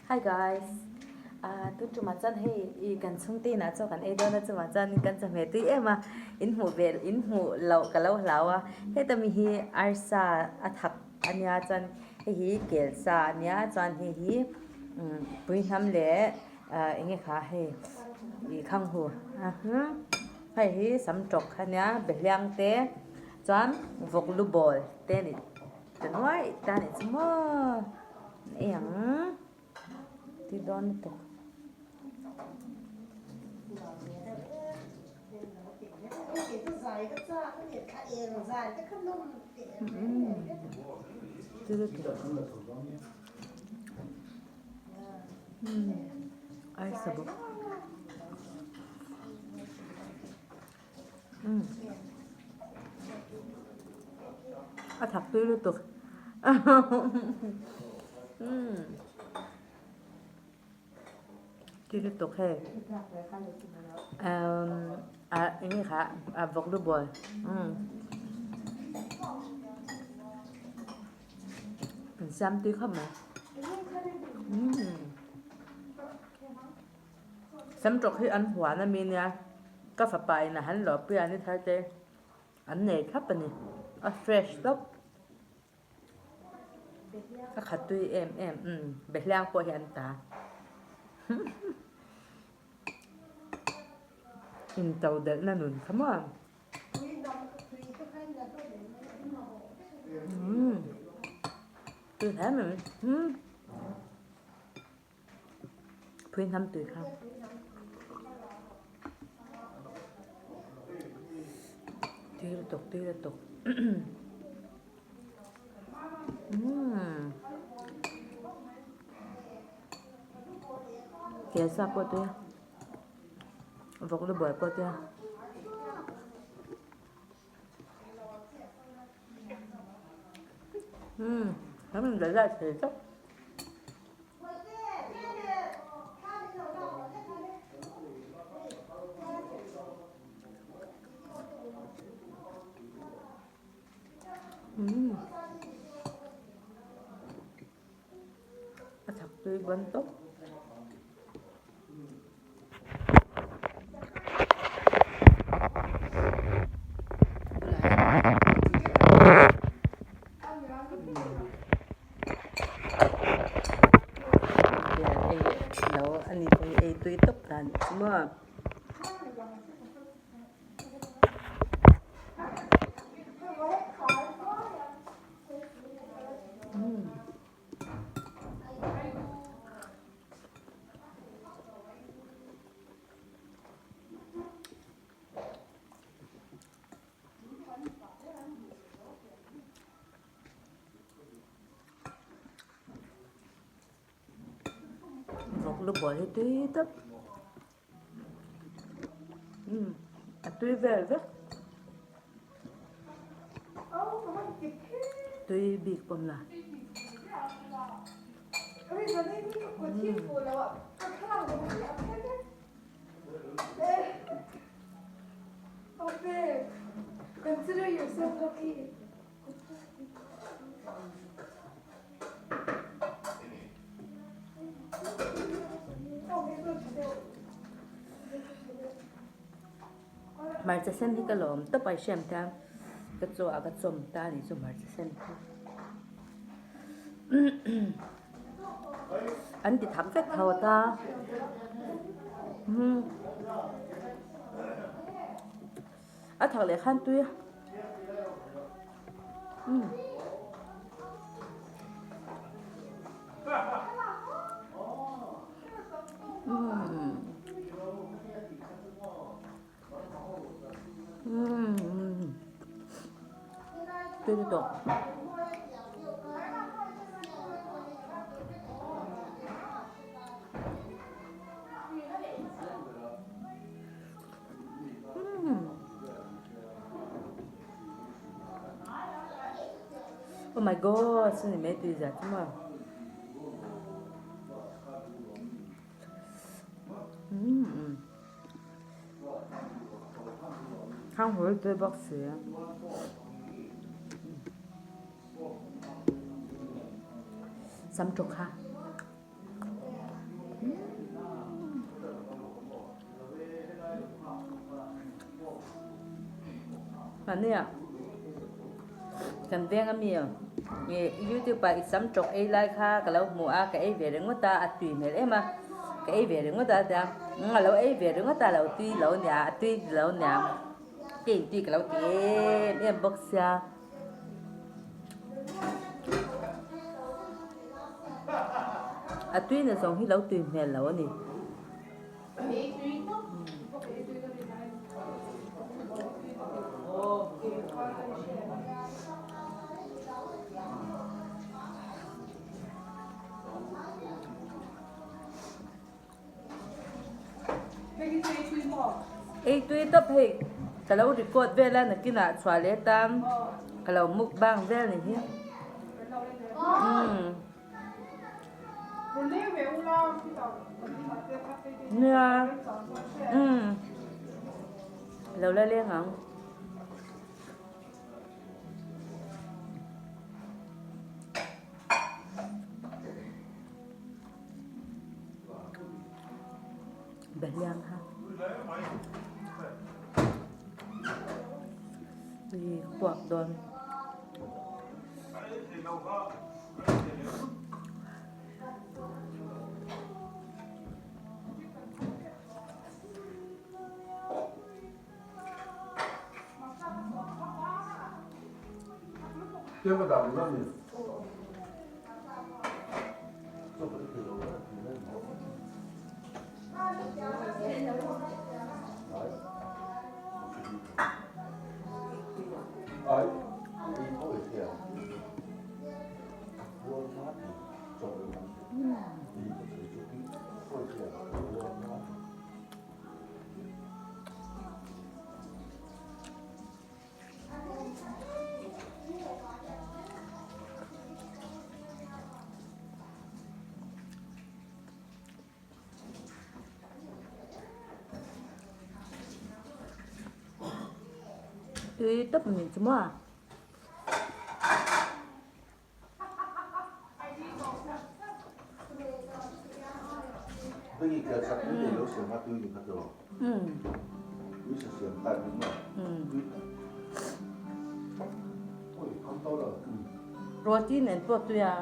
Hi guys ah tun tumah chuan hei ih kan chhungte inah chaw kan ei dawn a chuvang chuan kan chawhmeh tui em a in hmuh ve in hmuh loh ka lo hlau a heta mi hi arsa a thak a nia chuan hei hi kelsa a nia chuan hei hi umm puihnam leh ah eng nge kha hei ih khanghu hei hi sam tawk a nia behliang te chuan vawk lu bawl te a ni. Ta nuai ta nih chu maw ei ang ti dawn lutuk. Ti lutuk ai sa bawk. A thak tui lutuk tui lutuk hei ah eng nge kha ah vawk lu bawl an siam tui khawp mai. Samtawk hi an huan a mi nia, ka fapa in a han lawpui a ni thar te an nei thlap a ni, a fresh tawp. A khat tui em em umm behliang pawh hi an ta in to delh na nun kha maw umm tui hle mai umm. Phui hnam tui kha. Tui lutuk tui lutuk. Umm. Kelsa pawh tui a. Vawk lu buai pawh tui a. Umm he min daih daih thei tlat. Umm a chak tui ban tawp. Ei tui tawp ta anih chu maw. Vawk lu buai hi tui tawp umm a tui vel vek tui bik pawm la. Consider yourself lucky. Hmarcha sen hi ka lawm tawp a i hriam te a ka chaw ah ka chawm ta a nih chu hmarcha sen hi an ti thak vek tho ta a thak leh khan tui a. Tui lutuk. Oh my god, sini mai tui zia chu maw. Umm. Khang hul tui bawk si. Sam tuk kha. Mahnia kan veng ami ih youtube ah i sam tawk ei lai kha ka lo hmu a ka ei ve ringawt a a tui hmel em a ka ei ve ringawt a tia a lo ei ve ringawt a lo tui lo nia a tui lo nia ka intui ka lo ti em em bawk sia. A tui na zawng hi lo tui hmel lo a ni. Ei tui tawp hei ka lo record vel a nakinah chhuah leh tan ka lo mukbang vel ni hi umm. Nia umm lo la leng ang. Behliang kha ih puak dawn. Tui tawp a nih chu maw? Roti nen pawh tui a.